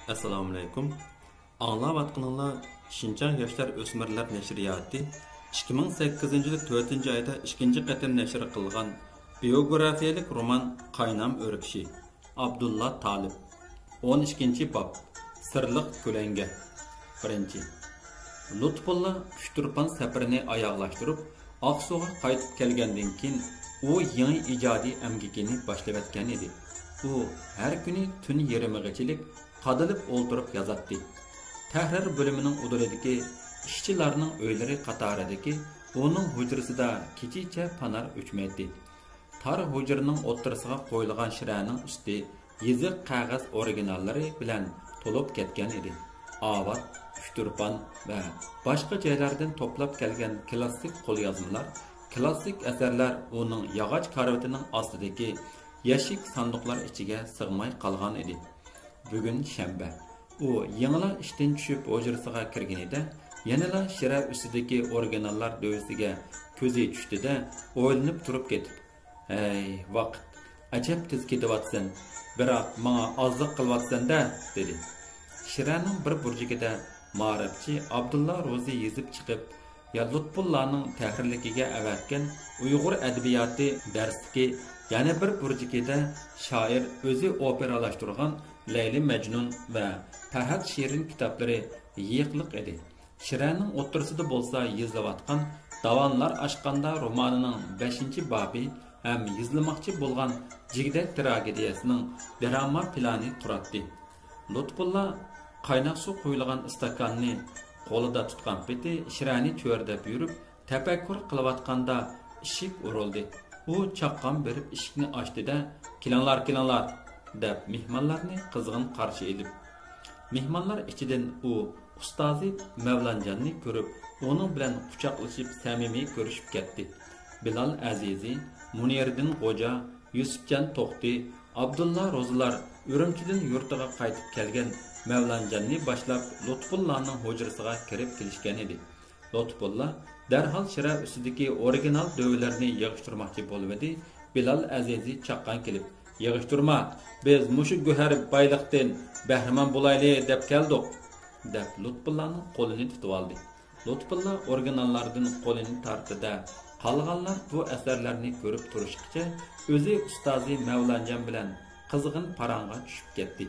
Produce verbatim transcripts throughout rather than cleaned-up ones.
ئەسسالامۇئەلەيكۇم. ئاڭلاۋاتقىنىڭلار شىنجاڭ ياشلار ئۆسمۈرلەر نەشرىياتى ئىككى مىڭ سەككىزىنچى يىل تۆتىنچى ئايدا ئىككىنچى قېتىم نەشر قىلغان بىيوگرافىيەلىك رومان قاينام ئۆركىشى. ئابدۇللا تالىپ. ئون ئىككىنچى باب. سىرلىق كۆلەڭگە. بىرىنچى. لۇتپۇللا ئۇچتۇرپان سەپىرىنى ئاياغلاشتۇرۇپ، ئاقسۇغا قايتىپ كەلگەندىن كېيىن، ئۇ يېڭى ئىجادىي ئەمگىكىنى باشلىۋەتكەن ئىدى. ئۇ ھەر كۈنى تۈن يېرىمىغىچىلىك قادىلىپ ئولتۇرۇپ يازاتتى. تەھرىر بۆلۈمىنىڭ ئۇدۇلىدىكى ئىشچىلارنىڭ ئۆيلىرى قاتارىدىكى ئۇنىڭ ھۇجرىسىدا كېچىچە پانار ئۆچمەيتتى. تار ھۇجرىنىڭ ئوتتۇرىسىغا قويۇلغان شىرەنىڭ ئۈستى يېزىق قەغەز ئورىگىناللىرى بىلەن تولۇپ كەتكەن ئىدى. ئاۋات، ئۇچتۇرپان ۋە باشقا جايلاردىن توپلاپ كەلگەن كلاسسىك قوليازمىلار، كلاسسىك ئەسەرلەر ئۇنىڭ ياغاچ كارىۋىتىنىڭ ئاستىدىكى يەشىك ساندۇقلار ئىچىگە سىغماي قالغان ئىدى. بۈگۈن شەنبە. ئۇ يېڭىلا ئىشتىن چۈشۈپ ھۇجرىسىغا كىرگىنىدە، يەنىلا شىرە ئۈستىدىكى ئورىگىناللار دۆۋىسىگە كۆزى چۈشتى-دە، ئويلىنىپ تۇرۇپ كېتىپ، «ھەي، ۋاقىت، ئەجەب تېز كېتىۋاتىسەن، بىراق ماڭا ئازلىق قىلىۋاتىسەن-دە» دېدى. شىرەنىڭ بىر بۇرجىكىدە مائارىپچى ئابدۇللا روزى يېزىپ چىقىپ، يا لۇتپۇللانىڭ تەھرىرلىكىگە ئەۋەتكەن ئۇيغۇر ئەدەبىياتى دەرسلىكى، يەنە بىر بۇرجىكىدە شائىر ئۆزى ئوپېرالاشتۇرغان لەيلى مەجنۇن ۋە پەرھات شېرىن كىتابلىرى يېيىقلىق ئىدى. شىرەنىڭ ئوتتۇرىسىدا بولسا يېزىلىۋاتقان داۋانلار ئاچقاندا رومانىنىڭ بەشىنچى بابى ھەم يېزىلماقچى بولغان جىگدەك تراگېدىيەسىنىڭ دىراما پىلانى تۇراتتى. لۇتپۇللا قايناق سۇ قۇيۇلغان ئىستاكاننى قولىدا تۇتقان پېتى شىرەنى چۆرىدەپ يۈرۈپ، تەپەككۇر قىلىۋاتقاندا ئىشىك ئۇرۇلدى. ئۇ چاققان بېرىپ ئىشىكنى ئاچتى-دە، «كېلىڭلار، كېلىڭلار!» دەپ مېھمانلارنى قىزغىن قارشى ئېلىپ، مېھمانلار ئىچىدىن ئۇ ئۇستازى مەۋلانجاننى كۆرۈپ، ئۇنىڭ بىلەن قۇچاقلىشىپ سەمىمىي كۆرۈشۈپ كەتتى. بىلال ئەزىزى، مۇنىردىن غوجا، يۈسۈپجان توختى، ئابدۇللا روزىلار ئۈرۈمچىدىن يۇرتىغا قايتىپ كەلگەن مەۋلانجاننى باشلاپ لۇتپۇللانىڭ ھۇجرىسىغا كىرىپ كېلىشكەنىدى. لۇتپۇللا دەرھال شىرە ئۈستىدىكى ئورىگىنال دۆۋىلەرنى يىغىشتۇرماقچى بولۇۋىدى، بىلال ئەزىزى چاققان كېلىپ، «يىغىشتۇرما، بىز مۇشۇ گۆھەر بايلىقتىن بەھرىمەن بولايلى دەپ كەلدۇق» دەپ لۇتپۇللانىڭ قولىنى تۇتۇۋالدى. لۇتپۇللا ئورىگىناللاردىن قولىنى تارتتى-دە، قالغانلار بۇ ئەسەرلەرنى كۆرۈپ تۇرۇشقىچە ئۆزى ئۇستازى مەۋلانجان بىلەن قىزغىن پاراڭغا چۈشۈپ كەتتى.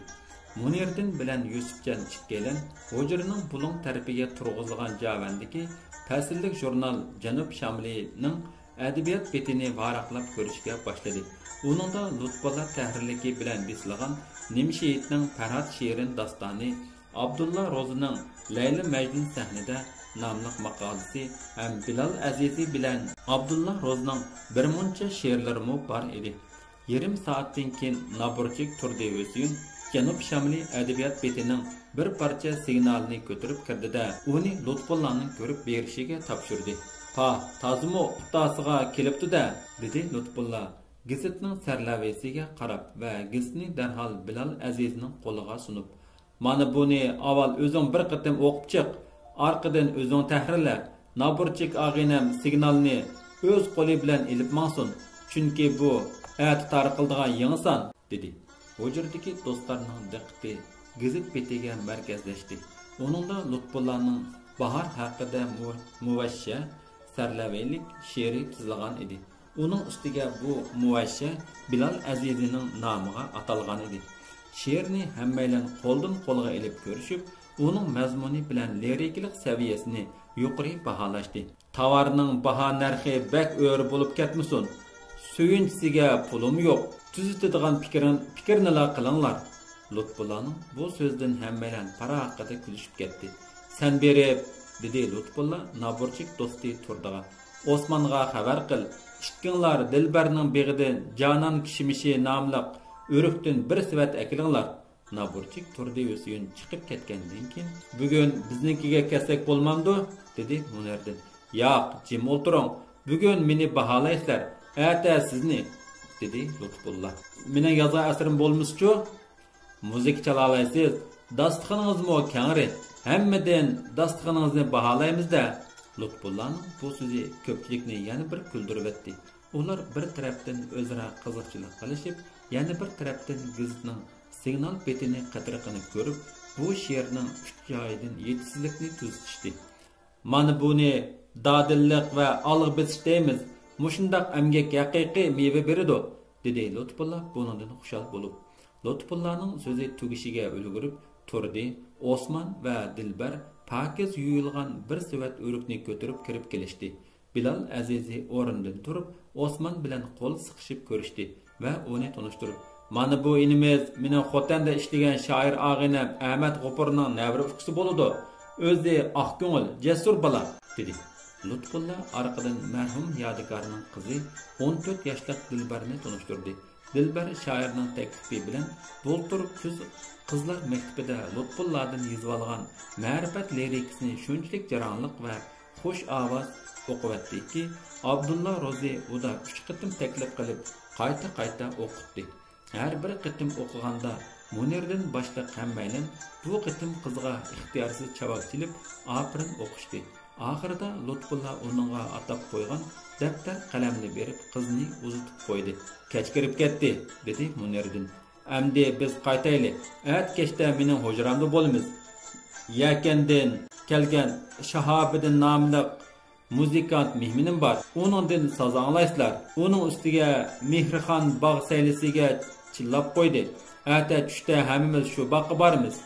مۇنىردىن بىلەن يۈسۈپجان ئىككىيلەن ھۇجرىنىڭ بۇلۇڭ تەرىپىگە تۇرغۇزۇلغان جاۋەندىكى پەسىللىك ژۇرنال جەنۇب شامىلىنىڭ ئەدەبىيات بېتىنى ۋاراقلاپ كۆرۈشكە باشلىدى. ئۇنىڭدا لۇتپۇللا تەھرىرلىكى بىلەن بېسىلغان نىمشېھىتنىڭ پەرھات شېرىن داستانى، ئابدۇللا روزىنىڭ لەيلى مەجنۇن سەھنىدە ناملىق ماقالىسى ھەم بىلال ئەزىزى بىلەن ئابدۇللا روزىنىڭ بىرمۇنچە شېئىرلىرىمۇ بار ئىدى. يېرىم سائەتتىن كېيىن نابۇرچىك تۇردى ھۈسەيىن جەنۇب شامىلى ئەدەبىيات بېتىنىڭ بىر پارچە سىگنالىنى كۆتۈرۈپ كىردى-دە، ئۇنى لۇتپۇللانىڭ كۆرۈپ بېرىشىگە تاپشۇردى. «پاھ، تازىمۇ پۇتاسىغا كېلىپتۇ-دە!» دېدى لۇتپۇللا گېزىتنىڭ سەرلەۋھىسىگە قاراپ ۋە گېزىتنى دەرھال بىلال ئەزىزنىڭ قولىغا سۇنۇپ، «مانا بۇنى ئاۋۋال ئۆزۈڭ بىر قېتىم ئوقۇپ چىق، ئارقىدىن ئۆزۈڭ تەھرىرلە. نابۇرچىك ئاغىنەم سىگنالنى ئۆز قولى بىلەن ئېلىپ ماڭسۇن، چۈنكى بۇ ئەتە تارقىلىدىغان يېڭى سان» دېدى. ھۇجرىدىكى دوستلارنىڭ دىققىتى گېزىت بېتىگە مەركەزلەشتى. ئۇنىڭدا لۇتپۇللانىڭ باھار ھەققىدە مۇ-، مۇۋەششە سەرلەۋھىلىك شېئىرى تىزىلغان ئىدى. ئۇنىڭ ئۈستىگە بۇ مۇۋەششە بىلال ئەزىزىنىڭ نامىغا ئاتالغان ئىدى. شېئىرنى ھەممەيلەن قولدىن قولغا ئېلىپ كۆرۈشۈپ، ئۇنىڭ مەزمۇنى بىلەن لىرىكىلىق سەۋىيەسىنى يۇقىرى باھالاشتى. «تاۋارنىڭ باھا نەرخى بەك ئۆرە بولۇپ كەتمىسۇن، سۆيۈنچىسىگە پۇلۇم يوق، تۈزىتىدىغان پىكرىڭ-، پىكىرنىلا قىلىڭلار.» لۇتپۇللانىڭ بۇ سۆزىدىن ھەممەيلەن پاراققىدە كۈلۈشۈپ كەتتى. «سەن بېرىپ»، دېدى لۇتپۇللا نابۇرچىك دوستى تۇردىغا. «ئوسمانغا خەۋەر قىل، ئىككىڭلار دىلبەرنىڭ بېغىدىن جانان كىشمىشى ناملىق ئۆرۈكتىن بىر سېۋەت ئەكېلىڭلار.» نابۇرچىك تۇردى ھۈسەيىن چىقىپ كەتكەندىن كېيىن، «بۈگۈن بىزنىڭكىگە كەتسەك بولمامدۇ؟» دېدى مۇنىردىن. «ياق، جىم ئولتۇرۇڭ، بۈگۈن مېنى باھالايسىلەر، ئەتە سىزنى.» دېدى لۇتپۇللا. «مېنىڭ يازغان ئەسىرىم بولمىسىچۇ؟ مۇزىكا چالالايسىز، داستىخىنىڭىزمۇ كەڭرى، ھەممىدىن داستىخىنىڭىزنى باھالايمىز-دە.» لۇتپۇللانىڭ بۇ سۆزى كۆپچىلىكنى يەنە بىر كۈلدۈرۈۋەتتى. ئۇلار بىر تەرەپتىن ئۆزئارا قىزىقچىلىق قىلىشىپ، يەنە بىر تەرەپتىن گېزىتنىڭ سىگنال بېتىنى قېتىرقىنىپ كۆرۈپ، بۇ شېئىرنىڭ ئۈچ جايىدىن يېتىشسىزلىكنى تۈزىتىشتى. مانا بۇنى دادىللىق ۋە ئالغا بېسىش دەيمىز. مۇشۇنداق ئەمگەك ھەقىقىي مېۋە بېرىدۇ، دېدى لۇتپۇللا بۇنىڭدىن خۇشال بولۇپ. لۇتپۇللانىڭ سۆزى تۈگىشىگە ئۈلگۈرۈپ تۇردى. ئوسمان ۋە دىلبەر پاكىز يۇيۇلغان بىر سېۋەت ئۆرۈكنى كۆتۈرۈپ كىرىپ كېلىشتى. بىلال ئەزىزى ئورنىدىن تۇرۇپ، ئوسمان بىلەن قول سىقىشىپ كۆرۈشتى ۋە ئۇنى تونۇشتۇرۇپ، مانا بۇ ئىنىمىز، مېنىڭ خوتەندە ئىشلىگەن شائىر ئاغىنەم ئەمەت غوپۇرنىڭ نەۋرە ئۇكىسى بولىدۇ. ئۆزى ئاق كۆڭۈل، جەسۇر بالا، دېدى. لۇتپۇللا ئارقىدىن مەرھۇم يادىكارنىڭ قىزى ئون تۆت ياشلىق دىلبەرنى تونۇشتۇردى. دىلبەر شائىرنىڭ تەكلىپى بىلەن بۇلتۇر كۈز قىزلار مەكتىپىدە لۇتپۇللادىن يېزىۋالغان مەرىپەت لىرىكىسىنى شۇنچىلىك جاراڭلىق ۋە خۇش ئاۋاز ئوقۇۋەتتىكى، ئابدۇللا روزى ئۇدا ئۈچ قېتىم تەكلىپ قىلىپ، قايتا-قايتا ئوقۇتتى. ھەر بىر قېتىم ئوقۇغاندا مۇنىردىن باشلىق ھەممەيلەن بۇ قېتىم قىزغا ئىختىيارسىز چاۋاك چېلىپ، ئاپىرىن ئوقۇشتى. ئاخىرىدا لۇتپۇللا ئۇنىڭغا ئاتاپ قويغان دەپتەر قەلەمنى بېرىپ، قىزنى ئۇزىتىپ قويدى. كەچ كىرىپ كەتتى، دېدى مۇنىردىن. ئەمدى بىز قايتايلى. ئەتە كەچتە مېنىڭ ھۇجرامدا بولىمىز. يەكەندىن كەلگەن شاھابىدىن ناملىق مۇزىكانت مېھمىنىم بار. ئۇنىڭدىن ساز ئاڭلايسىلەر. ئۇنىڭ ئۈستىگە مېھرىخان باغ سەيلىسىگە چىللاپ قويدى. ئەتە چۈشتە ھەممىمىز شۇ باغقا بارىمىز.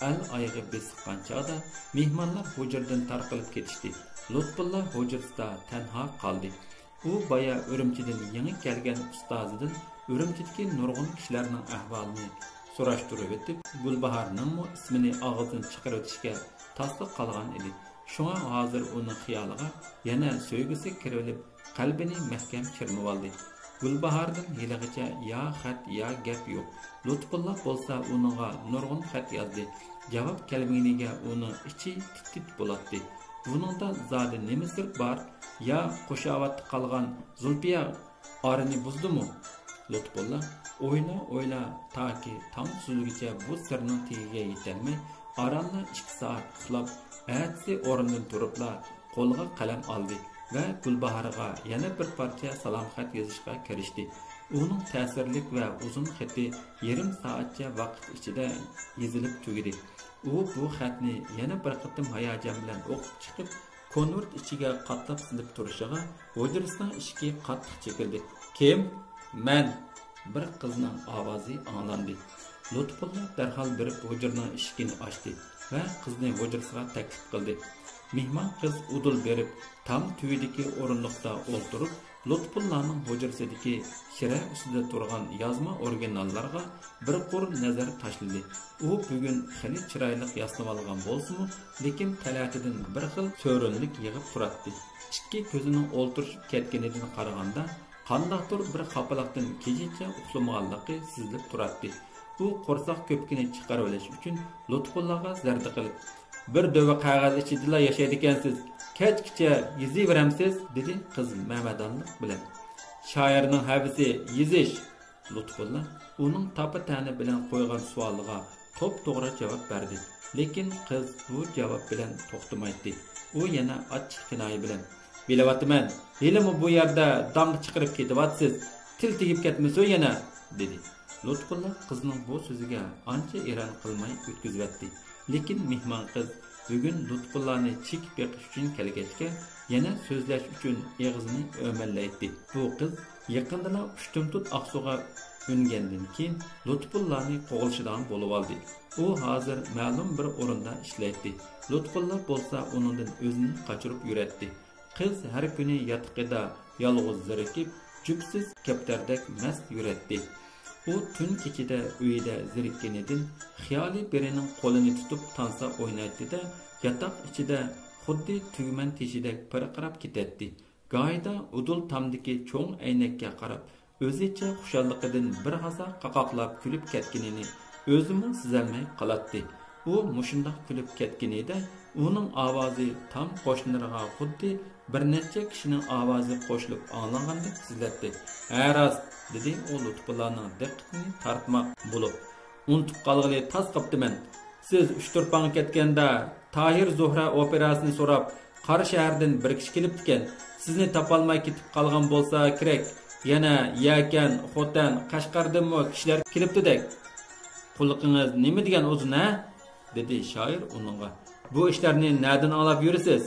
ئەل ئايىغى بېسىققان چاغدا مېھمانلار ھۇجرىدىن تارقىلىپ كېتىشتى. لۇتپۇللا ھۇجرىسىدا تەنھا قالدى. ئۇ بايا ئۈرۈمچىدىن يېڭى كەلگەن ئۇستازىدىن ئۈرۈمچىدىكى نۇرغۇن كىشىلەرنىڭ ئەھۋالىنى سوراشتۇرۇۋېتىپ، گۈلباھارنىڭمۇ ئىسمىنى ئاغزىدىن چىقىرىۋېتىشكە تاسلا قالغان ئىدى. شۇڭا ھازىر ئۇنىڭ خىيالىغا يەنە سۆيگۈسى كىرىۋېلىپ، قەلبىنى مەھكەم چىرمىۋالدى. گۈلباھاردىن ھېلىغىچە يا خەت، يا گەپ يوق. لۇتپۇللا بولسا ئۇنىڭغا نۇرغۇن خەت يازدى. جاۋاب كەلمىگىنىگە ئۇنىڭ ئىچى تىت-تىت بولاتتى. بۇنىڭدا زادى نېمە سىر بار؟ يا قوشاۋاتتا قالغان زۇلپىيە ئارىنى بۇزدىمۇ؟ لۇتپۇللا ئويلا-ئويلا تاكى تاڭ سۈزۈلگىچە بۇ سىرنىڭ تېگىگە يېتەلمەي، ئارانلا ئىككى سائەت ئۇخلاپ، ئەتىسى ئورنىدىن تۇرۇپلا قولىغا قەلەم ئالدى ۋە گۈلباھارغا يەنە بىر پارچە سالام خەت يېزىشقا كىرىشتى. ئۇنىڭ تەسىرلىك ۋە ئۇزۇن خېتى يېرىم سائەتچە ۋاقىت ئىچىدە يېزىلىپ تۈگىدى. ئۇ بۇ خەتنى يەنە بىر قېتىم ھاياجان بىلەن ئوقۇپ چىقىپ، كونۋېرت ئىچىگە قاتلاپ سېلىپ تۇرۇشىغا ھۇجرىسىنىڭ ئىشىكى قاتتىق چېكىلدى. كىم؟ مەن! بىر قىزنىڭ ئاۋازى ئاڭلاندى. لۇتپۇللا دەرھال بېرىپ ھۇجرىنىڭ ئىشىكىنى ئاچتى ۋە قىزنى ھۇجرىسىغا تەكلىپ قىلدى. مېھمان قىز ئۇدۇل بېرىپ، تام تۈۋىدىكى ئورۇندۇقتا ئولتۇرۇپ، لۇتپۇللانىڭ ھۇجرىسىدىكى شىرە ئۈستىدە تۇرغان يازما ئورىگىناللارغا بىر قۇر نەزەر تاشلىدى. ئۇ بۈگۈن خېلى چىرايلىق ياسىنىۋالغان بولسىمۇ، لېكىن تەلەتىدىن بىر خىل سۆرۈنلۈك يېغىپ تۇراتتى. ئىككى كۆزىنىڭ ئولتۇرۇشۇپ كەتكىنىدىن قارىغاندا، قانداقتۇر بىر خاپىلىقتىن كېچىچە ئۇخلىمىغانلىقى سېزىلىپ تۇراتتى. ئۇ قورساق كۆپۈكىنى چىقىرىۋېلىش ئۈچۈن لۇتپۇللاغا زەردە قىلىپ، بىر دۆۋە قەغەز ئىچىدىلا ياشايدىكەنسىز، كەچكىچە يېزىۋېرەمسىز؟ دېدى قىز مەمەدانلىق بىلەن. شائىرنىڭ ھەۋىسى يېزىش. لۇتپۇللا ئۇنىڭ تاپا-تەنە بىلەن قويغان سوئالىغا توپتوغرا جاۋاب بەردى. لېكىن قىز بۇ جاۋاب بىلەن توختىمايتتى. ئۇ يەنە ئاچچىق كىنايە بىلەن، بىلىۋاتىمەن، ھېلىمۇ بۇ يەردە داڭ چىقىرىپ كېتىۋاتىسىز. تىل تېگىپ كەتمىسۇن يەنە، دېدى. لۇتپۇللا قىزنىڭ بۇ سۆزىگە ئانچە ئېرەن قىلماي ئۆتكۈزۈۋەتتى. لېكىن مېھمان قىز بۈگۈن لۇتپۇللانى چېكىپ بېقىش ئۈچۈن كەلگەچكە، يەنە سۆزلەش ئۈچۈن ئېغىزىنى ئۆمەللەيتتى. بۇ قىز يېقىندىلا ئۇشتۇمتۇت ئاقسۇغا ئۈنگەندىن كېيىن، لۇتپۇللانى قوغلىشىدىغان بولۇۋالدى. ئۇ ھازىر مەلۇم بىر ئورۇندا ئىشلەيتتى. لۇتپۇللا بولسا ئۇنىڭدىن ئۆزىنى قاچۇرۇپ يۈرەتتى. قىز ھەر كۈنى ياتىقىدا يالغۇز زېرىكىپ، جۈپسىز كەپتەردەك مەست يۈرەتتى. ئۇ تۈن كېچىدە ئۆيىدە زېرىككىنىدىن، خىيالىي بىرىنىڭ قولىنى تۇتۇپ تانسا ئوينايتتى-دە، ياتاق ئىچىدە خۇددى تۈگمەن تېشىدەك پىرقىراپ كېتەتتى. گاھىدا ئۇدۇل تامدىكى چوڭ ئەينەككە قاراپ، ئۆزىچە خۇشاللىقىدىن بىر ھازا قاقاقلاپ كۈلۈپ كەتكىنىنى ئۆزىمۇ سېزەلمەي قالاتتى. ئۇ مۇشۇنداق كۈلۈپ كەتكىنىدە، ئۇنىڭ ئاۋازى تام قوشنىلىرىغا خۇددى بىر نەچچە كىشىنىڭ ئاۋازى قوشۇلۇپ ئاڭلانغاندەك سېزىلەتتى. ھە، راست، دېدى ئۇ لۇتپۇللانىڭ دىققىتىنى تارتماق بولۇپ. ئۇنتۇپ قالغىلى تاس قاپتىمەن. سىز ئۇچتۇرپانغا كەتكەندە، تاھىر زوھرە ئوپېراسىنى سوراپ، قارا شەھەردىن بىر كىشى كېلىپتىكەن. سىزنى تاپالماي كېتىپ قالغان بولسا كېرەك. يەنە يەكەن، خوتەن، قەشقەردىنمۇ كىشىلەر كېلىپتىدەك. قۇلىقىڭىز نېمە دېگەن ئۇزۇن، ھە؟ دېدى شائىر ئۇنىڭغا. بۇ ئىشلارنى نەدىن ئاڭلاپ يۈرىسىز؟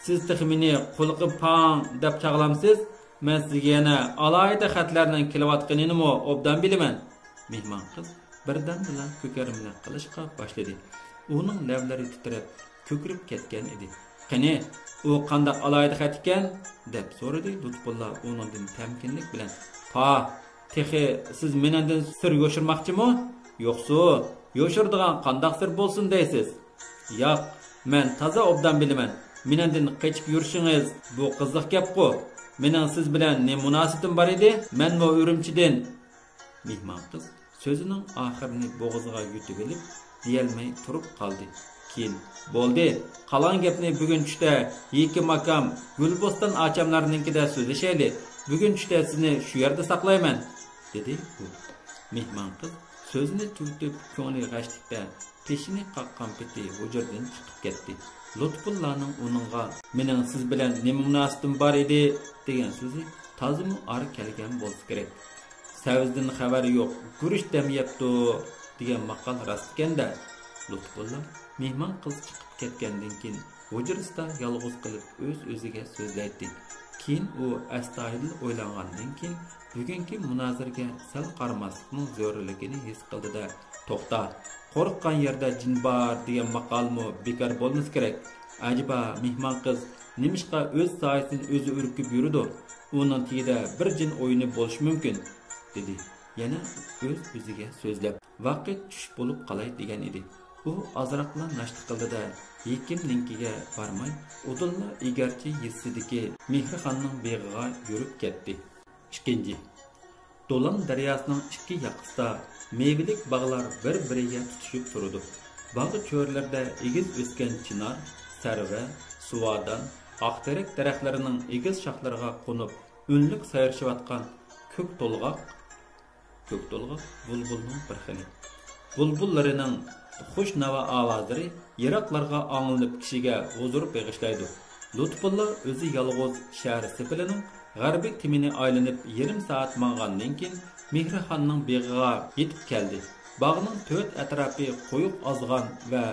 سىز تېخى مېنى قۇلىقى پاڭ دەپ چاغلامسىز؟ مەن سىزگە يەنە ئالاھىدە خەتلەرنىڭ كېلىۋاتقىنىنىمۇ ئوبدان بىلىمەن. مېھمان قىز بىردەمدىلا كۆكەرمىلىك قىلىشقا باشلىدى. ئۇنىڭ لەۋلىرى تىترەپ، كۆكىرىپ كەتكەن ئىدى. قېنى، ئۇ قانداق ئالاھىدە خەت ئىكەن؟ دەپ سورىدى لۇتپۇللا ئۇنىڭدىن تەمكىنلىك بىلەن. پاھ، تېخى سىز مېنىڭدىن سىر يوشۇرماقچىمۇ؟ يوقسۇ، يوشۇرىدىغان قانداق سىر بولسۇن دەيسىز؟ ياق، مەن تازا ئوبدان بىلىمەن. مېنىڭدىن قېچىپ يۈرۈشىڭىز بۇ قىزىق گەپقۇ. مېنىڭ سىز بىلەن نېمە مۇناسىۋىتىم بار ئىدى؟ مەنمۇ ئۈرۈمچىدىن. مېھمان قىز سۆزىنىڭ ئاخىرىنى بوغۇزىغا يۇتۇۋېلىپ، دېيەلمەي تۇرۇپ قالدى. كېيىن، بولدى، قالغان گەپنى بۈگۈن چۈشتە ھېكىم ئاكام، گۈلبوستان ئاچاملارنىڭكىدە سۆزلىشەيلى. بۈگۈن چۈشتە سىزنى شۇ يەردە ساقلايمەن، دېدى ئۇ. مېھمان قىز سۆزىنى تۈگىتىپ، كۆڭلى غەشلىكتە پېشىنى قاققان پېتى ھۇجرىدىن چىقىپ كەتتى. لۇتپۇللانىڭ ئۇنىڭغا، مېنىڭ سىز بىلەن نېمە مۇناسىۋىتىم بار ئىدى؟ دېگەن سۆزى تازىمۇ ئارا كەلگەن بولسا كېرەك. سەۋزىدىن خەۋەر يوق، گۈرۈچ دەم يەپتۇ، دېگەن ماقال راست ئىكەن-دە. لۇتپۇللا مېھمان قىز چىقىپ كەتكەندىن كېيىن، ھۇجرىسىدا يالغۇز قېلىپ ئۆز-ئۆزىگە سۆزلەيتتى. كېيىن ئۇ ئەستايىدىل ئويلانغاندىن كېيىن، بۈگۈنكى مۇنازىرىگە سەل قارىماسلىقنىڭ زۆرۈرلۈكىنى ھېس قىلدى-دە، توختا، قورققان يەردە جىن بار دېگەن ماقالمۇ بىكار بولمىسا كېرەك. ئەجەبا، مېھمان قىز نېمىشقا ئۆز سايىسىدىن ئۆزى ئۈركۈپ يۈرىدۇ؟ ئۇنىڭ تېگىدە بىر جىن ئويۇنى بولۇشى مۇمكىن، دېدى يەنە ئۆز-ئۆزىگە سۆزلەپ. ۋاقىت چۈش بولۇپ قالاي دېگەن ئىدى. ئۇ ئازراقلا ناشتا قىلدى-دە، ھېكىمنىڭكىگە بارماي، ئۇدۇللا ئىگەرچى يېزىسىدىكى مېھرىخاننىڭ بېغىغا يۈرۈپ كەتتى. ئىككىنچى. دولان دەرياسىنىڭ ئىككى ياقىسىدا مېۋىلىك باغلار بىر-بىرىگە تۇتىشىپ تۇرىدۇ. باغ چۆرىلىرىدە ئېگىز ئۆسكەن چىنار، سەرۋە، سۇۋادان، ئاق تېرەك دەرەخلىرىنىڭ ئېگىز شاخلىرىغا قونۇپ، ئۈنلۈك سايرىشىۋاتقان كۆك تولغاق، كۆك تولغاق بۇلبۇلنىڭ بىر خىلى. بۇلبۇللىرىنىڭ خۇش ناۋا ئاۋازلىرى يىراقلارغا ئاڭلىنىپ، كىشىگە ھۇزۇر بېغىشلايدۇ. لۇتپۇللا ئۆزى يالغۇز شەھەر سېپىلىنىڭ غەربىي تېمىنى ئايلىنىپ، يېرىم سائەت ماڭغاندىن كېيىن، مېھرىخاننىڭ بېغىغا يېتىپ كەلدى. باغنىڭ تۆت ئەتراپى قويۇق ئازغان ۋە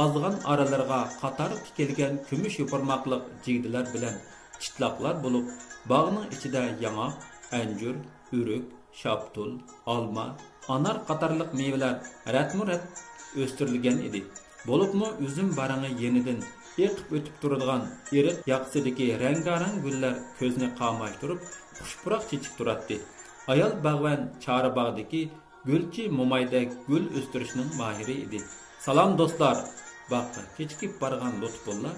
ئازغان ئارىلىرىغا قاتارلىق تىكىلگەن كۈمۈش يوپۇرماقلىق جىگدىلەر بىلەن چىتلاقلار بولۇپ، باغنىڭ ئىچىدە ياڭاق، ئەنجۈر، ئۆرۈك، شاپتۇل، ئالما، ئانار قاتارلىق مېۋىلەر رەتمۇ رەت ئۆستۈرۈلگەن ئىدى. بولۇپمۇ ئۈزۈم بارىڭى يېنىدىن ئېقىپ ئۆتۈپ تۇرىدىغان ئېرىق ياقىسىدىكى رەڭگارەڭ گۈللەر كۆزنى قاماشتۇرۇپ، خۇش پۇراق چېچىپ تۇراتتى. ئايال باغۋەن چارباغدىكى گۈلچى مومايدەك گۈل ئۆستۈرۈشنىڭ ماھىرى ئىدى. سالام دوستلار! باغقا كېچىكىپ بارغان لۇتپۇللا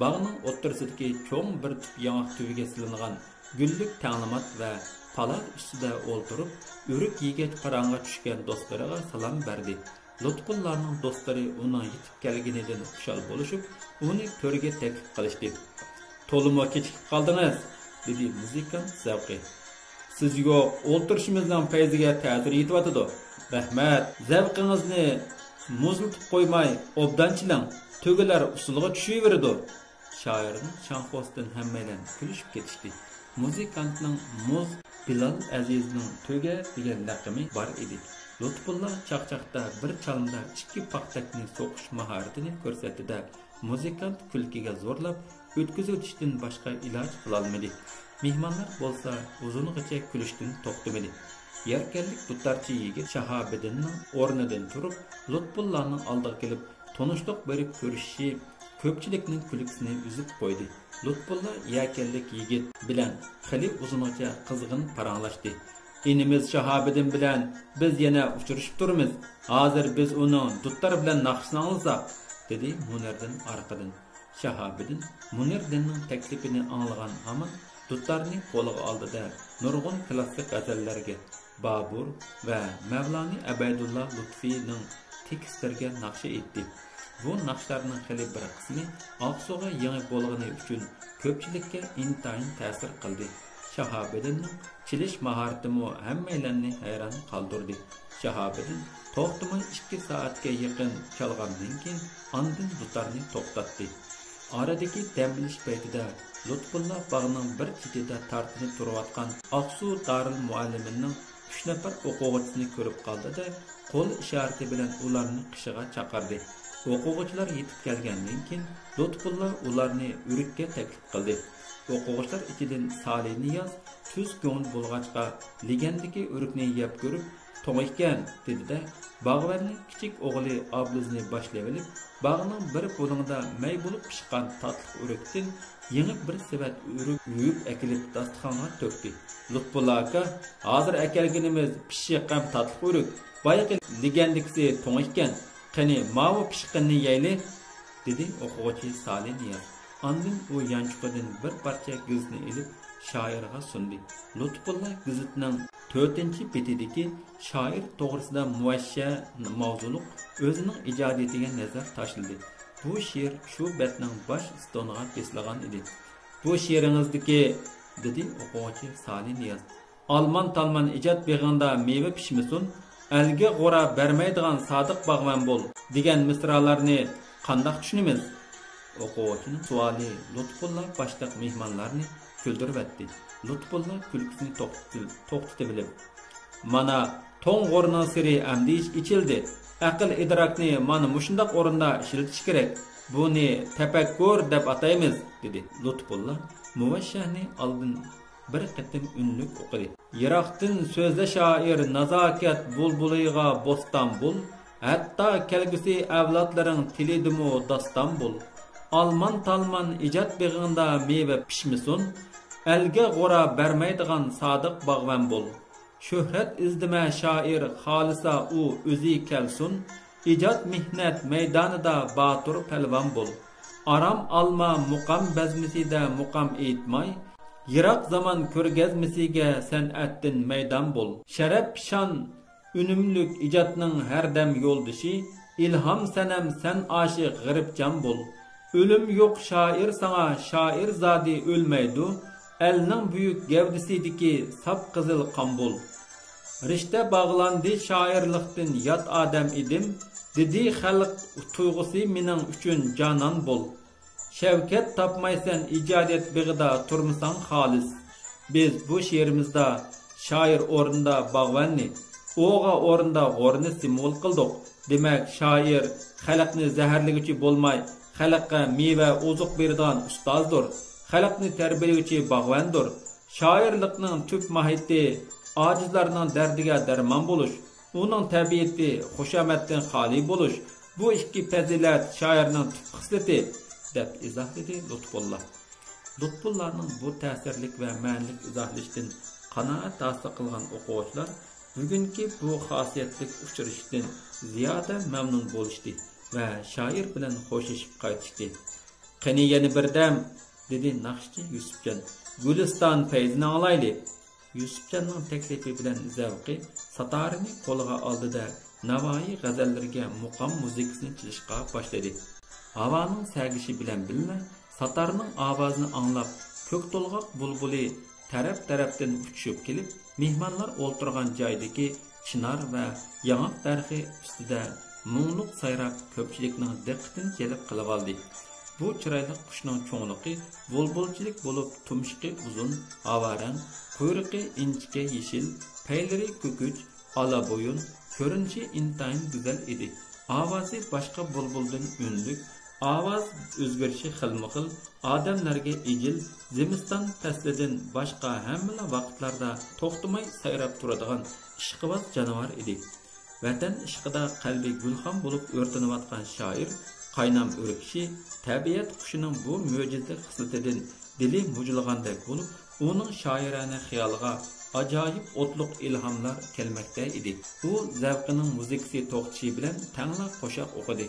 باغنىڭ ئوتتۇرىسىدىكى چوڭ بىر تۈپ ياڭاق تۈۋىگە سېلىنغان گۈللۈك تەڭلىمات ۋە پالار ئۈستىدە ئولتۇرۇپ، ئۆرۈك يېگەچ پاراڭغا چۈشكەن دوستلىرىغا سالام بەردى. لۇتپۇللانىڭ دوستلىرى ئۇنىڭ يېتىپ كەلگىنىدىن خۇشال بولۇشۇپ، ئۇنى تۆرگە تەكلىپ قىلىشتى. تولىمۇ كېچىكىپ قالدىڭىز، دېدى مۇزىكانت زەۋقى. سىز يوق، ئولتۇرۇشىمىزنىڭ پەيزىگە تەسىر يېتىۋاتىدۇ. رەھمەت، زەۋقىڭىزنى مۇزلىتىپ قويماي، ئوبدان چېلىڭ، تۆگىلەر ئۇسسۇلغا چۈشۈۋېرىدۇ. شائىرنىڭ شاڭخۇسىدىن ھەممەيلەن كۈلۈشۈپ كېتىشتى. مۇزىكانتنىڭ مۇز، بىلال ئەزىزنىڭ تۆگە دېگەن لەقىمى بار ئىدى. لۇتپۇللا چاقچاقتا بىر چالمىدا ئىككى پاختەكنى سوقۇش ماھارىتىنى كۆرسەتتى-دە، مۇزىكانت كۈلكىگە زورلاپ ئۆتكۈزۈۋېتىشتىن باشقا ئىلاج قىلالمىدى. مېھمانلار بولسا ئۇزۇنغىچە كۈلۈشتىن توختىمىدى. يەركەنلىك دۇتارچى يىگىت شاھابىدىننىڭ ئورنىدىن تۇرۇپ، لۇتپۇللانىڭ ئالدىغا كېلىپ، تونۇشلۇق بېرىپ كۆرۈشۈشى كۆپچىلىكنىڭ كۈلكىسىنى ئۈزۈپ قويدى. لۇتپۇللا يەركەنلىك يىگىت بىلەن خېلى ئۇزۇنغىچە قىزغىن پاراڭلاشتى. ئىنىمىز شاھابىدىن بىلەن بىز يەنە ئۇچرىشىپ تۇرىمىز. ھازىر بىز ئۇنىڭ دۇتار بىلەن ناخشىسىنى ئاڭلىساق، دېدى مۇنىردىن ئارقىدىن. شاھابىدىن مۇنىردىننىڭ تەكلىپىنى ئاڭلىغان ھامان دۇتارنى قولىغا ئالدى-دە، نۇرغۇن كلاسسىك غەزەللەرگە، بابۇر ۋە مەۋلانى ئەبەيدۇللا لۇتفىنىڭ تېكىستلىرىگە ناخشا ئېيتتى. بۇ ناخشىلارنىڭ خېلى بىر قىسمى ئاقسۇغا يېڭى بولغىنى ئۈچۈن كۆپچىلىككە ئىنتايىن تەسىر قىلدى. شاھابىدىننىڭ چېلىش ماھارىتىمۇ ھەممەيلەننى ھەيران قالدۇردى. شاھابىدىن توختىماي ئىككى سائەتكە يېقىن چالغاندىن كېيىن، ئاندىن دۇتارنى توختاتتى. ئارىدىكى دەم ئېلىش پەيتىدە لۇتپۇللا باغنىڭ بىر چېتىدە تارتىنىپ تۇرۇۋاتقان ئاقسۇ دارىل مۇئەللىمىنىڭ ئۈچ نەپەر ئوقۇغۇچىسىنى كۆرۈپ قالدى-دە، قول ئىشارىتى بىلەن ئۇلارنى قېشىغا چاقىردى. ئوقۇغۇچىلار يېتىپ كەلگەندىن كېيىن، لۇتپۇللا ئۇلارنى ئۆرۈككە تەكلىپ قىلدى. ئوقۇغۇچىلار ئىچىدىن سالى نىياز تۈز كۆڭۈل بولغاچقا، لېگەندىكى ئۆرۈكنى يەپ كۆرۈپ، توڭ ئىكەن، دېدى-دە، باغۋەننىڭ كىچىك ئوغلى ئابلىزنى باشلىۋېلىپ، باغنىڭ بىر بۇلۇڭىدا مەي بولۇپ پىشقان تاتلىق ئۆرۈكتىن يېڭى بىر سېۋەت ئۆرۈك يۇيۇپ ئەكېلىپ، داستىخانغا تۆكتى. لۇتپۇللا ئاكا، ھازىر ئەكەلگىنىمىز پىششىق ھەم تاتلىق ئۆرۈك. بايىقى لېگەندىكىسى توڭ ئىكەن. قېنى، ماۋۇ پىشقىنىنى يەيلى، دېدى ئوقۇغۇچى سالى نىياز. ئاندىن ئۇ يانچۇقىدىن بىر پارچە گېزىتنى ئېلىپ، شائىرغا سۇندى. لۇتپۇللا گېزىتنىڭ تۆتىنچى بېتىدىكى شائىر توغرىسىدا مۇۋەششە ماۋزۇلۇق ئۆزىنىڭ ئىجادىيىتىگە نەزەر تاشلىدى. بۇ شېئىر شۇ بەتنىڭ باش ئۇستىنىغا بېسىلغان ئىدى. بۇ شېئىرىڭىزدىكى، دېدى ئوقۇغۇچى سالى نىياز. ئالمان تالمان ئىجاد بېغىڭدا مېۋە پىشمىسۇن، ئەلگە غورا بەرمەيدىغان سادىق باغۋەن بول، دېگەن مىسرالارنى قانداق چۈشىنىمىز؟ ئوقۇغۇچىنىڭ سوئالى لۇتپۇللا باشلىق مېھمانلارنى كۈلدۈرۈۋەتتى. لۇتپۇللا كۈلكىسىنى توختىتىپ، توختىتىۋېلىپ، مانا، توڭ غورنىڭ سىرى ئەمدى ئېچىلدى. ئەقىل ئىدراكنى مانا مۇشۇنداق ئورۇندا ئىشلىتىش كېرەك. بۇنى تەپەككۇر دەپ ئاتايمىز، دېدى. لۇتپۇللا مۇۋەششەھنى ئالدىن بىر قېتىم ئۈنلۈك ئوقۇدى. يىراقتىن سۆزلە شائىر، نازاكەت بۇلبۇلىغا بوستان بول، ھەتتا كەلگۈسى ئەۋلادلىرىڭ تىلىدىمۇ داستان بول. ئالمان تالمان ئىجاد بېغىڭدا مېۋە پىشمىسۇن، ئەلگە غورا بەرمەيدىغان سادىق باغۋەن بول. شۆھرەت ئىزدىمە شائىر، خالىسا ئۇ ئۆزى كەلسۇن، ئىجاد مېھنەت مەيدانىدا باتۇر پەلۋان بول. ئارام ئالما مۇقام بەزمىسىدە مۇقام ئېيتماي، يىراق زامان كۆرگەزمىسىگە سەنئەتتىن مەيدان بول. شەرەپ شان ئۈنۈملۈك ئىجادنىڭ ھەردەم يولدىشى، ئىلھام سەنەم سەن ئاشىق غېرىبجان بول. ئۆلۈم يوق شائىر ساڭا، شائىر زادى ئۆلمەيدۇ، ئەلنىڭ بۈيۈك گەۋدىسىدىكى ساپ قىزىل قان بول. رىشتە باغلاندى شائىرلىقتىن، يات ئادەم ئىدىم، دېدى خەلق تۇيغۇسى مېنىڭ ئۈچۈن جانان بول. شەۋكەت تاپمايسەن ئىجادىيەت بېغىدا تۇرمىساڭ خالىس. بىز بۇ شېئىرىمىزدا شائىر ئورنىدا باغۋەننى، ئوغا ئورنىدا غورنى سىمۋول قىلدۇق. دېمەك، شائىر خەلقنى زەھەرلىگۈچى بولماي، خەلققە مېۋە، ئوزۇق بېرىدىغان ئۇستازدۇر. خەلقنى تەربىيەلىگۈچى باغۋەندۇر. شائىرلىقنىڭ تۈپ ماھىيىتى ئاجىزلارنىڭ دەردىگە دەرمان بولۇش، ئۇنىڭ تەبىئىتى خۇشامەتتىن خالىي بولۇش، بۇ ئىككى پەزىلەت شائىرنىڭ تۈپ خىسلىتى، دەپ ئىزاھلىدى لۇتپۇللا. لۇتپۇللانىڭ بۇ تەسىرلىك ۋە مەنىلىك ئىزاھلىشىدىن قانائەت ھاسىل قىلغان ئوقۇغۇچىلار بۈگۈنكى بۇ خاسىيەتلىك ئۇچرىشىشتىن زىيادە مەمنۇن بولۇشتى ۋە شائىر بىلەن خوشلىشىپ قايتىشتى. قېنى يەنە بىردەم، دېدى ناخشىچى يۈسۈپجان، گۈلىستان پەيزىنى ئاڭلايلى. يۈسۈپجاننىڭ تەكلىپى بىلەن زەۋقى ساتارىنى قولىغا ئالدى-دە، ناۋايى غەزەللىرىگە مۇقام مۇزىكىسىنى چېلىشقا باشلىدى. ھاۋانىڭ سەگىشى بىلەن بىللە، ساتارنىڭ ئاۋازىنى ئاڭلاپ، كۆك تولغاق بۇلبۇلى تەرەپ-تەرەپتىن ئۇچۇشۇپ كېلىپ، مېھمانلار ئولتۇرغان جايدىكى چىنار ۋە ياڭاق دەرىخى ئۈستىدە مۇڭلۇق سايراپ، كۆپچىلىكنىڭ دىققىتىنى جەلپ قىلىۋالدى. بۇ چىرايلىق قۇشنىڭ چوڭلۇقى بۇلبۇلچىلىك بولۇپ، تۇمشۇقى ئۇزۇن، ئاۋارەڭ، قۇيرۇقى ئىنچىكە يېشىل، پەيلىرى كۆكۈچ، ئالا بويۇن، كۆرۈنۈشى ئىنتايىن گۈزەل ئىدى. ئاۋازى باشقا بۇلبۇلدىن ئۈنلۈك، ئاۋاز ئۆزگىرىشى خىلمۇخىل، ئادەملەرگە ئىجىل، زىمىستان پەسلىدىن باشقا ھەممىلا ۋاقىتلاردا توختىماي سايراپ تۇرىدىغان ئىشقىۋاز جانىۋار ئىدى. ۋەتەن ئىشقىدا قەلبى گۈلخان بولۇپ ئۆرتىنىۋاتقان شائىر قاينام ئۆركىشى، تەبىئەت قۇشىنىڭ بۇ مۆجىزىلىك خىسلىتىدىن دىلى مۇجۇلغاندەك بولۇپ، ئۇنىڭ شائىرانە خىيالىغا ئاجايىپ ئوتلۇق ئىلھاملار كەلمەكتە ئىدى. ئۇ زەۋقىنىڭ مۇزىكىسى توختىشى بىلەن تەڭلا قوشاق ئوقۇدى.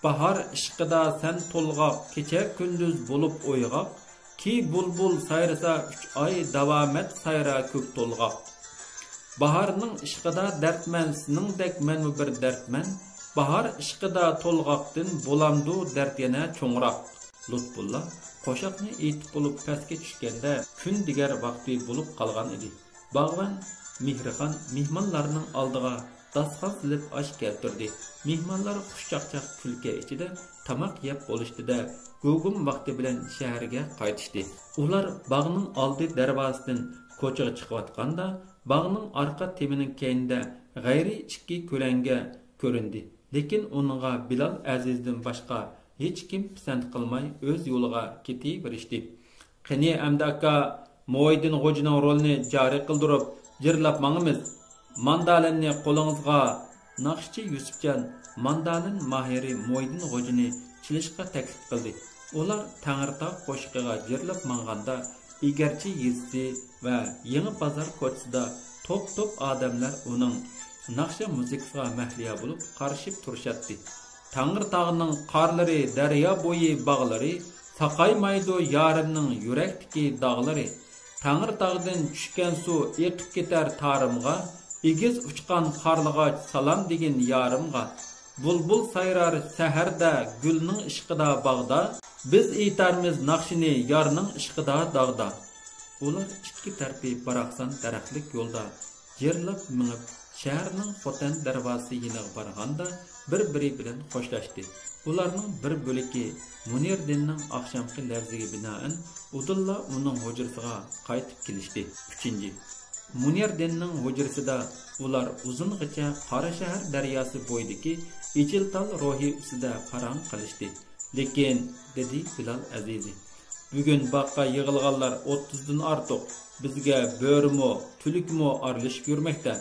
باھار ئىشقىدا سەن تولغاق، كېچە كۈندۈز بولۇپ ئويغاق، كى بۇلبۇل سايرىسا ئۈچ ئاي، داۋامەت سايرا كۆك تولغاق. باھارنىڭ ئىشقىدا دەردمەن سېنىڭدەك مەنمۇ بىر دەردمەن، باھار ئىشقىدا تولغاقتىن بولامدۇ دەرد يەنە چوڭراق. لۇتپۇللا قوشاقنى ئېيتىپ بولۇپ پەسكە چۈشكەندە، كۈن دىگەر ۋاقتى بولۇپ قالغان ئىدى. باغۋەن مېھرىخان مېھمانلارنىڭ ئالدىغا داستىخان سېلىپ ئاش كەلتۈردى. مېھمانلار خۇشچاقچاق كۈلكە ئىچىدە تاماق يەپ بولۇشتى-دە، گۇگۇم ۋاقتى بىلەن شەھەرگە قايتىشتى. ئۇلار باغنىڭ ئالدى دەرۋازىسىدىن كوچىغا چىقىۋاتقاندا، باغنىڭ ئارقا تېمىنىڭ كەينىدە غەيرىي ئىككى كۆلەڭگە كۆرۈندى. لېكىن ئۇنىڭغا بىلال ئەزىزدىن باشقا ھېچكىم پىسەنت قىلماي ئۆز يولىغا كېتىۋېرىشتى. قېنى ئەمدى ئاكا، مويدىن غوجىنىڭ رولىنى جارى قىلدۇرۇپ، جىرلاپ ماڭىمىز. ماندالىننى قولىڭىزغا. ناخشىچى يۈسۈپجان ماندالىن ماھىرى مويدىن غوجىنى چېلىشقا تەكلىپ قىلدى. ئۇلار تەڭرىتاغ قوشىقىغا جىرلاپ ماڭغاندا، ئىگەرچى يېزىسى ۋە يېڭى بازار كوچىسىدا توپ-توپ ئادەملەر ئۇنىڭ ناخشا مۇزىكىسىغا مەھلىيا بولۇپ قارىشىپ تۇرۇشاتتى. تەڭرىتاغنىڭ قارلىرى، دەريا بويى باغلىرى، ساقايمايدۇ يارىمنىڭ يۈرەكتىكى داغلىرى. تەڭرىتاغدىن چۈشكەن سۇ ئېقىپ كېتەر تارىمغا، ئېگىز ئۇچقان قارلىغاچ سالام دېگىن يارىمغا. بۇلبۇل سايرار سەھەردە گۈلنىڭ ئىشقىدا باغدا، بىز ئېيتارمىز ناخشىنى يارنىڭ ئىشقىدا داغدا. ئۇلار ئىككى تەرىپى باراقسان دەرەخلىك يولدا جىرلاپ مېڭىپ، شەھەرنىڭ خوتەن دەرۋازىسى يېنىغا بارغاندا، بىر-بىرى بىلەن خوشلاشتى. ئۇلارنىڭ بىر بۆلىكى مۇنىردىننىڭ ئاخشامقى لەۋزىگە بىنائەن ئۇدۇللا ئۇنىڭ ھۇجرىسىغا قايتىپ كېلىشتى. ئۈچىنچى، مۇنىردىننىڭ ھۇجرىسىدا ئۇلار ئۇزۇنغىچە قاراشەھەر دەرياسى بويىدىكى ئېچىلتال روھى ئۈستىدە پاراڭ قىلىشتى. لېكىن، دېدى بىلال ئەزىزى، بۈگۈن باغقا يىغىلغانلار ئوتتۇزدىن ئارتۇق، بىزگە بۆرىمۇ، تۈلكىمۇ ئارىلىشىپ يۈرمەكتە.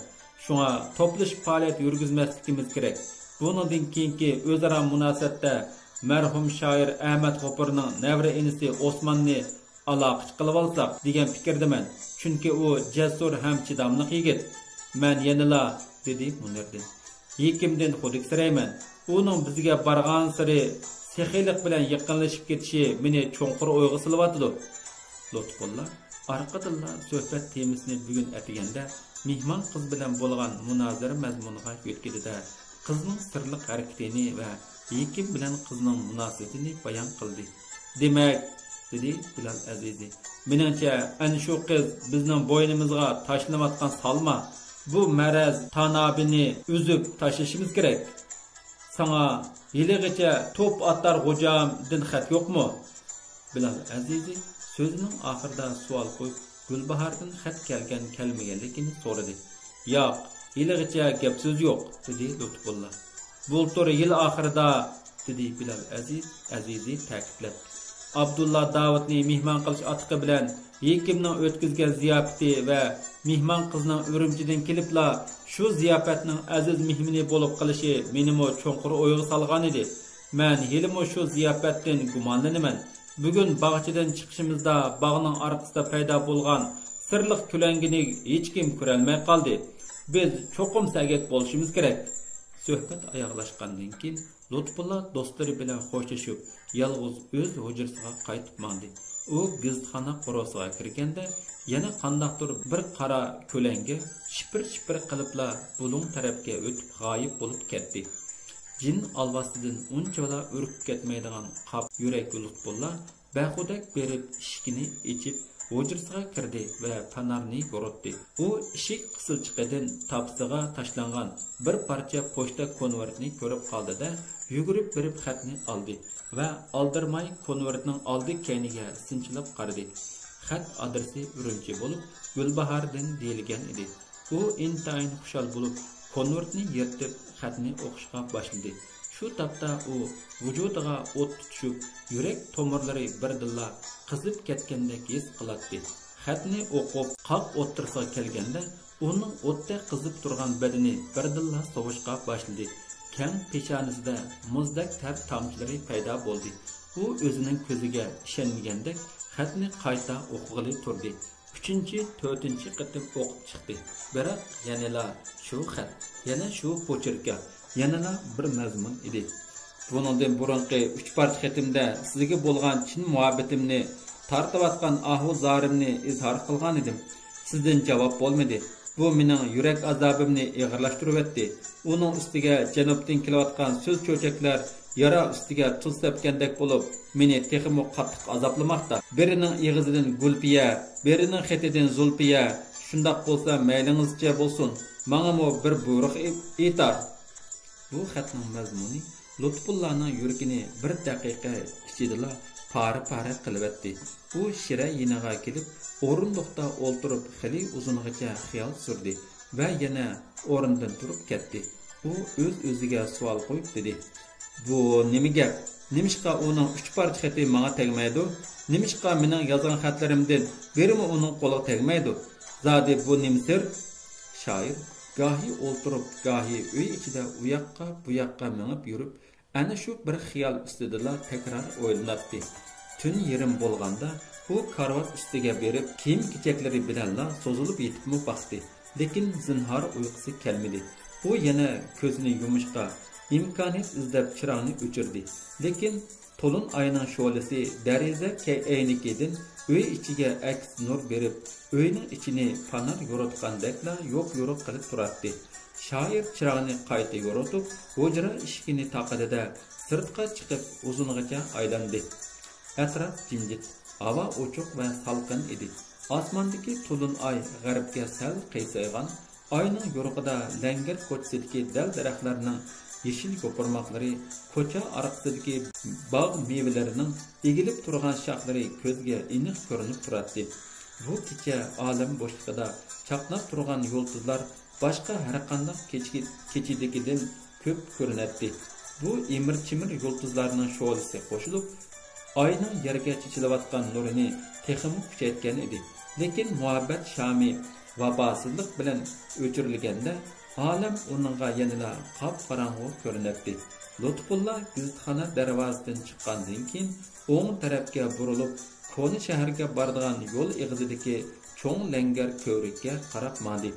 شۇڭا توپلىشىپ پائالىيەت يۈرگۈزمەسلىكىمىز كېرەك. بۇنىڭدىن كېيىنكى ئۆزئارا مۇناسىۋەتتە مەرھۇم شائىر ئەمەت غوپۇرنىڭ نەۋرە ئىنىسى ئوسماننى ئالاقىچى قىلىۋالساق دېگەن پىكىردىمەن. چۈنكى ئۇ جەسۇر ھەم چىداملىق يىگىت. مەن يەنىلا، دېدى مۇنىردىن، ھېكىمدىن خۇدۈكسىرەيمەن. ئۇنىڭ بىزگە بارغانسېرى سېخىيلىق بىلەن يېقىنلىشىپ كېتىشى مېنى چوڭقۇر ئويغا سېلىۋاتىدۇ. لۇتپۇللا ئارقىدىنلا سۆھبەت تېمىسىنى بۈگۈن ئەتىگەندە مېھمان قىز بىلەن بولغان مۇنازىرە مەزمۇنىغا يۆتكىدى-دە، قىزنىڭ سىرلىق ھەرىكىتىنى ۋە ھېكىم بىلەن قىزنىڭ مۇناسىۋىتىنى بايان قىلدى. دېمەك، دېدى بىلال ئەزىزى، مېنىڭچە، ئەنە شۇ قىز بىزنىڭ بوينىمىزغا تاشلىنىۋاتقان سالما. بۇ مەرەز تانابىنى ئۈزۈپ تاشلىشىمىز كېرەك. ساڭا ھېلىغىچە توپ ئاتار غوجامدىن خەت يوقمۇ؟ بىلال ئەزىزى سۆزىنىڭ ئاخىرىدا سوئال قويۇپ، گۈلباھاردىن خەت كەلگەن-كەلمىگەنلىكىنى سورىدى. ياق، ھېلىغىچە گەپ-سۆز يوق، دېدى لۇتپۇللا. بۇلتۇر يىل ئاخىرىدا، دېدى بىلال ئەزىز، ئەزىزى تەكىتلەپ. ئابدۇللا داۋۇتنى مېھمان قىلىش ئاتىقى بىلەن ھېكىمنىڭ ئۆتكۈزگەن زىياپىتى ۋە مېھمان قىزنىڭ ئۈرۈمچىدىن كېلىپلا شۇ زىياپەتنىڭ ئەزىز مېھمىنى بولۇپ قېلىشى مېنىمۇ چوڭقۇر ئويغا سالغانىدى. مەن ھېلىمۇ شۇ زىياپەتتىن گۇمانلىنىمەن. بۈگۈن باغچىدىن چىقىشىمىزدا باغنىڭ ئارقىسىدا پەيدا بولغان سىرلىق كۆلەڭگىنى ھېچكىم كۆرەلمەي قالدى. بىز چوقۇم سەگەك بولۇشىمىز كېرەك. سۆھبەت ئاياغلاشقاندىن كېيىن، لۇتپۇللا دوستلىرى بىلەن خوشلىشىپ، يالغۇز ئۆز ھۇجرىسىغا قايتىپ ماڭدى. ئۇ گېزىتخانا قورۇسىغا كىرگەندە، يەنە قانداقتۇر بىر قارا كۆلەڭگە شىپىر-شىپىر قىلىپلا بۇلۇڭ تەرەپكە ئۆتۈپ غايىب بولۇپ كەتتى. جىن ئالۋاستىدىن ئۇنچىۋالا ئۈركۈپ كەتمەيدىغان قاپ يۈرەك لۇتپۇللا بەخۇدەك بېرىپ ئىشىكىنى ئېچىپ، ھۇجرىسىغا كىردى ۋە پانارنى يورۇتتى. ئۇ ئىشىك قىسىلچىقىدىن تاپىسىغا تاشلانغان بىر پارچە پوچتا كونۋېرتنى كۆرۈپ قالدى-دە، يۈگۈرۈپ بېرىپ خەتنى ئالدى ۋە ئالدىرىماي كونۋېرتنىڭ ئالدى كەينىگە سىنچىلاپ قارىدى. خەت ئادرېسى ئۈرۈمچى بولۇپ، گۈلباھاردىن دېيىلگەن ئىدى. ئۇ ئىنتايىن خۇشال بولۇپ، كونۋېرتنى يىرتىپ، خەتنى ئوقۇشقا باشلىدى. شۇ تاپتا ئۇ ۋۇجۇدىغا ئوت تۇتۇشۇپ، يۈرەك تومۇرلىرى بىردىنلا قىزىپ كەتكەندەك ھېس قىلاتتى. خەتنى ئوقۇپ، قاق ئوتتۇرىسىغا كەلگەندە، ئۇنىڭ ئوتتەك قىزىپ تۇرغان بەدىنى بىردىنلا سوۋۇشقا باشلىدى. كەڭ پېشانىسىدە مۇزدەك تەر تامچىلىرى پەيدا بولدى. ئۇ ئۆزىنىڭ كۆزىگە ئىشەنمىگەندەك خەتنى قايتا ئوقۇغىلى تۇردى. ئۈچىنچى، تۆتىنچى قېتىم ئوقۇپ چىقتى. بىراق يەنىلا شۇ خەت، يەنە شۇ پوچېركا، يەنىلا بىر مەزمۇن ئىدى. بۇنىڭدىن بۇرۇنقى ئۈچ پارچە خېتىمدە سىزگە بولغان چىن مۇھەببىتىمنى، تارتىۋاتقان ئاھۇ زارىمنى ئىزھار قىلغانىدىم. سىزدىن جاۋاب بولمىدى. بۇ مېنىڭ يۈرەك ئازابىمنى ئېغىرلاشتۇرۇۋەتتى. ئۇنىڭ ئۈستىگە جەنۇبتىن كېلىۋاتقان سۆز چۆچەكلەر يارا ئۈستىگە تۇز سەپكەندەك بولۇپ، مېنى تېخىمۇ قاتتىق ئازابلىماقتا. بىرىنىڭ ئېغىزىدىن گۈلپىيە، بىرىنىڭ خېتىدىن زۇلپىيە، شۇنداق بولسا مەيلىڭىزچە بولسۇن، ماڭىمۇ بىر بۇيرۇق ئېيتار. بۇ خەتنىڭ مەزمۇنى لۇتپۇللانىڭ يۈرىكىنى بىر دەقىقە ئىچىدىلا پارە-پارە قىلىۋەتتى. ئۇ شىرە يېنىغا كېلىپ، ئورۇندۇقتا ئولتۇرۇپ خېلى ئۇزۇنغىچە خىيال سۈردى. ۋە يەنە ئورنىدىن تۇرۇپ كەتتى. ئۇ ئۆز-ئۆزىگە سوئال قويۇپ دېدى: «بۇ نېمە گەپ؟ نېمىشقا ئۇنىڭ ئۈچ پارچە خېتى ماڭا تەگمەيدۇ؟ نېمىشقا مېنىڭ يازغان خەتلىرىمدىن بىرىمۇ ئۇنىڭ قولىغا تەگمەيدۇ؟ زادى بۇ نېمە سىر؟» شائىر گاھى ئولتۇرۇپ، گاھى ئۆي ئىچىدە ئۇياققا، بۇياققا مېڭىپ يۈرۈپ، ئەنە شۇ بىر خىيال ئۈستىدىلا تەكرار ئويلىناتتى. تۈن يېرىم بولغاندا ئۇ كارىۋات ئۈستىگە بېرىپ، كىيىم-كېچەكلىرى بىلەنلا سوزۇلۇپ يېتىپمۇ باقتى. لېكىن زىنھار ئۇيقۇسى كەلمىدى. ئۇ يەنە كۆزىنى يۇمۇشقا ئىمكانىيەت ئىزدەپ چىراغنى ئۆچۈردى. لېكىن تولۇن ئاينىڭ شولىسى دېرىزە كەي-، ئەينىكىدىن ئۆي ئىچىگە ئەكس نۇر بېرىپ، ئۆينىڭ ئىچىنى پانار يورۇتقاندەكلا يوپيورۇق قىلىپ تۇراتتى. شائىر چىراغنى قايتا يورۇتۇپ، ھۇجرا ئىشىكىنى تاقىدى-دە، سىرتقا چىقىپ ئۇزۇنغىچە ئايلاندى. ئەتراپ جىمجىت، ھاۋا ئوچۇق ۋە سالقىن ئىدى. ئاسماندىكى تولۇن ئاي غەربكە سەل قىيسايغان، ئاينىڭ يورۇقىدا لەڭگەر كوچىسىدىكى دەل-دەرەخلەرنىڭ يېشىل يوپۇرماقلىرى، كوچا ئارقىسىدىكى باغ مېۋىلىرىنىڭ ئېگىلىپ تۇرغان شاخلىرى كۆزگە ئېنىق كۆرۈنۈپ تۇراتتى. بۇ كېچە ئالەم بوشلۇقىدا چاقناپ تۇرغان يۇلتۇزلار باشقا ھەرقانداق كېچە-، كېچىدىكىدىن كۆپ كۆرۈنەتتى. بۇ ئىمىر-چىمىر يۇلتۇزلارنىڭ شولىسى قوشۇلۇپ، ئاينىڭ يەرگە چېچىلىۋاتقان نۇرىنى تېخىمۇ كۈچەيتكەن ئىدى. لېكىن مۇھەببەت شامى ۋاپاسىزلىق بىلەن ئۆچۈرۈلگەندە، ئالەم ئۇنىڭغا يەنىلا قاپقاراڭغۇ كۆرۈنەتتى. لۇتپۇللا گېزىتخانا دەرۋازىسىدىن چىققاندىن كېيىن، ئوڭ تەرەپكە بۇرۇلۇپ، كونا شەھەرگە بارىدىغان يول ئېغىزىدىكى چوڭ لەڭگەر كۆۋرۈككە قاراپ ماڭدى.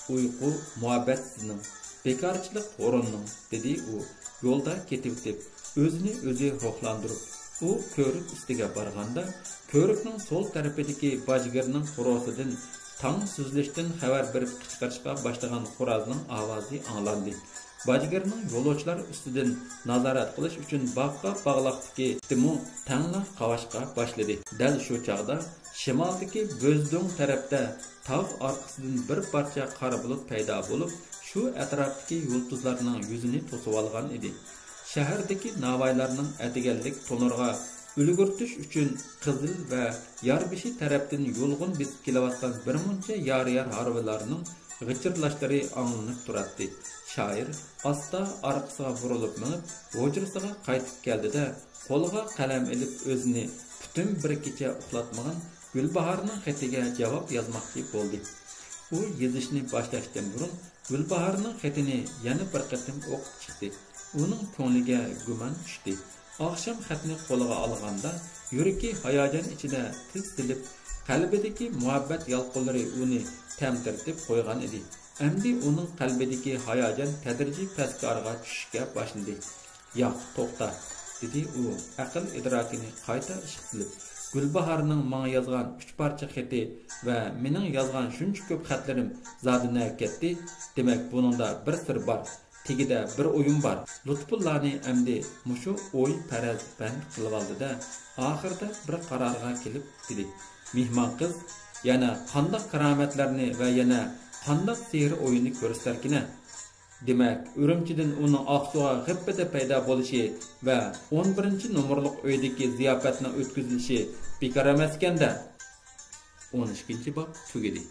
«ئۇيقۇ مۇھەببەتسىزنىڭ، بىكارچىلىق ھۇرۇننىڭ»، دېدى ئۇ يولدا كېتىۋېتىپ، ئۆزىنى ئۆزى روھلاندۇرۇپ. ئۇ كۆۋرۈك ئۈستىگە بارغاندا، كۆۋرۈكنىڭ سول تەرىپىدىكى باجگىرنىڭ قورۇسىدىن تاڭ سۈزۈلۈشتىن خەۋەر بېرىپ قىچقىرىشقا باشلىغان خورازنىڭ ئاۋازى ئاڭلاندى. باجگىرنىڭ يولۇچىلار ئۈستىدىن نازارەت قىلىش ئۈچۈن باغقا باغلاقتىكى ئىتىمۇ تەڭلا قاۋاشقا باشلىدى. دەل شۇ چاغدا شىمالدىكى بۆزدۈڭ تەرەپتە تاغ ئارقىسىدىن بىر پارچە قارا بۇلۇت پەيدا بولۇپ، شۇ ئەتراپتىكى يۇلتۇزلارنىڭ يۈزىنى توسۇۋالغان ئىدى. شەھەردىكى ناۋايلارنىڭ ئەتىگەنلىك تونۇرىغا ئۈلگۈرتۈش ئۈچۈن قىزىل ۋە ياربېشى تەرەپتىن يۇلغۇن بېسىپ كېلىۋاتقان بىر مۇنچە يارىيار ھارۋىلارنىڭ غىچىرلاشلىرى ئاڭلىنىپ تۇراتتى. شائىر ئاستا ئارقىسىغا بۇرۇلۇپ مېڭىپ، ھۇجرىسىغا قايتىپ كەلدى-دە، قولىغا قەلەم ئېلىپ، ئۆزىنى پۈتۈن بىر كېچە ئۇخلاتمىغان گۈلباھارنىڭ خېتىگە جاۋاب يازماقچى بولدى. ئۇ يېزىشنى باشلاشتىن بۇرۇن، گۈلباھارنىڭ خېتىنى يەنە بىر قېتىم ئوقۇپ چىقتى. ئۇنىڭ كۆڭلىگە گۇمان چۈشتى. ئاخشام خەتنى قولىغا ئالغاندا، يۈرىكى ھاياجان ئىچىدە تىز سېلىپ، قەلبىدىكى مۇھەببەت يالقۇنلىرى ئۇنى تەمتىرىتىپ قويغان ئىدى. ئەمدى ئۇنىڭ قەلبىدىكى ھاياجان تەدرىجىي پەسكارىغا چۈشۈشكە باشلىدى. «ياق، توختا»، دېدى ئۇ ئەقىل ئىدراكىنى قايتا ئىشقا سېلىپ. «گۈلباھارنىڭ ماڭا يازغان ئۈچ پارچە خېتى ۋە مېنىڭ يازغان شۇنچە كۆپ خەتلىرىم زادى نەگە كەتتى؟ دېمەك، بۇنىڭدا بىر سىر بار. تېگىدە بىر ئويۇن بار. لۇتپۇللانى ئەمدى مۇشۇ ئوي پەرەز بەند قىلىۋالدى-دە، ئاخىرىدا بىر قارارغا كېلىپ دېدى: مېھمان قىز، يەنە قانداق كارامەتلەرنى ۋە يەنە قانداق سېھىر ئويۇننى كۆرسىتەركىنە؟ دېمەك، ئۈرۈمچىدىن ئۇنىڭ ئاقسۇغا غىپپىدە پەيدا بولۇشى ۋە ئون بىرىنچى نومۇرلۇق ئۆيدىكى زىياپەتنىڭ ئۆتكۈزۈلۈشى بىكار ئەمەسكەن-دە؟» ئون ئىككىنچى باب تۈگىدى.